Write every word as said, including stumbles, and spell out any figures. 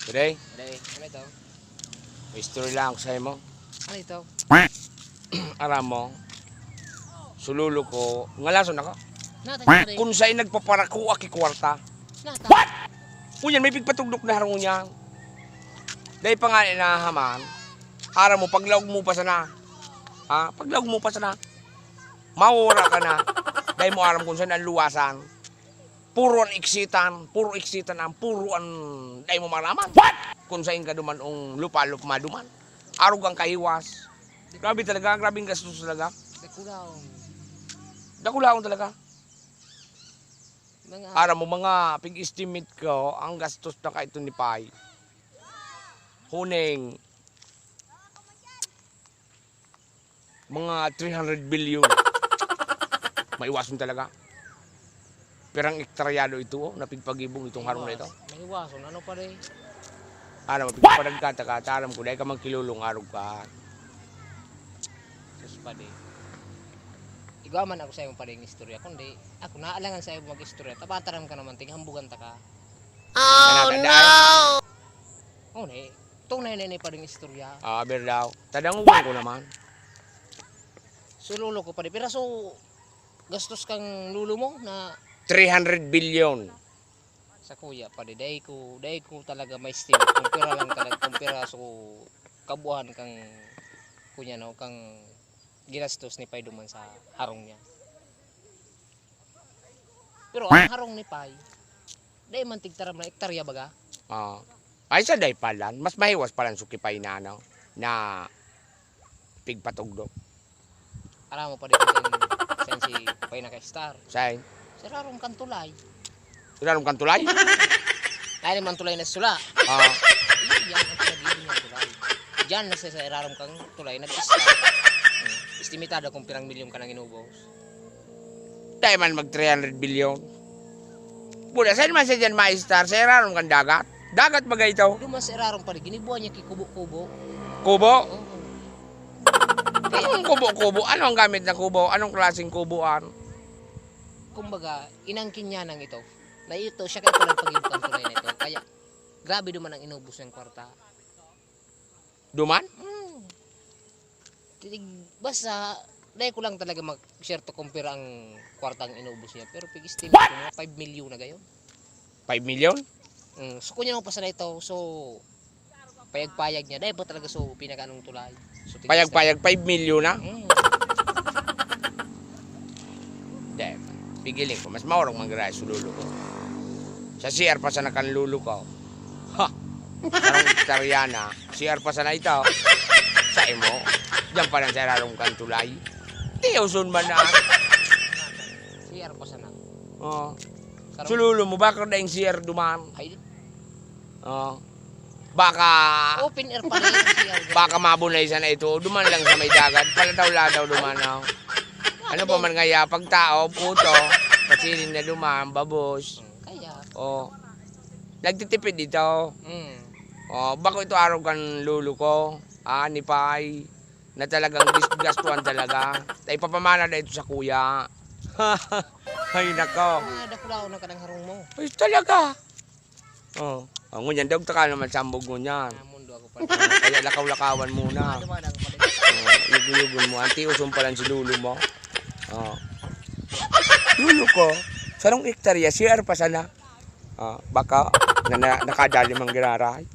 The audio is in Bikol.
Pre, Dai, ano ito? History lang ako sa'yo mo. Ano ito? Aram mo, sulolo ko, ngalason ako. Nata, pare. Kung sa'yo nagpaparakua ki kwarta. Nata. Ngunyan, may pigpatugdok na harong niya. Dahil pa nga inahaman, aram mo, paglaog mo pa sana. Ha? Paglaog mo pa sana. Mawawara ka na. Dahil mo aram kung saan ang luwasan. Puro an iksitan, puro iksitan ang puro an dai mo maraman. What? Kung sain ka duman ong lupalop maduman. Arog ang kahiwas. Grabe talaga, grabe ang gastos talaga. Dakulaon. Dakulaon talaga. Mga Aram mo, mga pig-estimate ko, ang gastos na kaito ni Pai. Huning mga three hundred billion. Maiwason talaga. Pirang ektaryado ito, oh, na pigpagibong itong harong na ito. Maiwason. Ano pa rin? Ano, mapigparagkata ka, taram ko, dahil ka magkilulong arog ka. Sus, padi. Igwa man ako sa iyong pading istorya, kundi ako naalangan sa iyong mag-istorya. Tabataram ka naman, tighambugan ta ka. Oh, no! Oh, ne. Tunay na ni pading istorya. Ah, berdaw. Tadangugan ko naman. So, lolo ko, padi. Pero so, gastos kang lolo mo na Three hundred billion. Sa kuya, padi, dai ko, dai ko talaga ma-estimate kung pira lang talaga, kung pira so kabuuhan kang, kunya, no, kang ginastos ni Pay duman sa harong niya. Pero ang harong ni Pay, dai man tigtaram na ektarya baga. Ah. Ay, sa day palan, mas mahiwas palan suki pa inano na pigpatugdok. Alam mo pa din kung saan, saan si Pay naka-star. Say, Sa rarong kantulay. Irarom kang tulay? Dahil man tulay na sula. Ah, Iyan ang pinag-iibig ng tulay. Diyan na sa, sa irarom kang tulay, nag-star. Hmm. Estimitado kung pirang milyon ka nang inubos. Dahil man mag three hundred billion. Buda, saan man siya dyan ma-star? Sa irarom kang dagat? Dagat ba ito? Duman sa irarom pa rin, ginibuhan niya ki kubo-kubo. Kubo? Oo. Anong kubo-kubo? Ano ang gamit na kubo? Anong klaseng kubo an? Kumbaga, inangkin niya nang ito. Na ito, siya kaya pala pag-ibig ang tulay na ito. Kaya, grabe duman ang inubos niyang kwarta. Duman? Hmm. Titig, basta, dahil ko lang talaga mag-share to kung pira ang kwartang inubos niya. Pero pig-estimate ko, mga five million na gayon. Five million? Mm, so, kunya mo pa sana ito. So, payag-payag niya. Dahil pa talaga so, pinakaanong tulay. So, titig Payag-payag, five million na? Mm. Dahil, pigiling ko, mas maurang manggaray sa lolo ko. Sa C R pa sana kan lolo ko. Ha! Sarong hektarya na, C R pa sana ito. Sa imo, diyan pa lang sa irarom kan tulay. Tiyoson man na. C R pa sana. Oh. Sarong- Sa lolo mo, baka daing C R duman. Ay, Oh. Baka, open air pa rin yung C R. baka mabunay sana ito. Duman lang sa may dagat. Palataw-lataw duman, oh. Ano pa man kaya? Pagtao, puto. Pasiring na duman, babos. Kaya, Oh. Nagtitipid dito. mm. Oh, bako ito araw kan lolo ko. Ah, ni Pay. Na talagang gis- gastuhan talaga. Ay, papamana na ito sa kuya. Ay, nako. Ah, dakulaon na ka ng harong mo. Ay, talaga. Oh. Oh, ngunyan, daog ta ka naman sa ambog ngunyan. Ah, mundo ako pa. Oh, kaya lakaw-lakawan muna. Ano ba nang pala? Oh, yugo-yugon mo. Anti usong pa lang si lolo mo. Oh. Lolo ko, sarong hektarya, C R pa sana. Ah, baka na, na, nakadali mang giraray.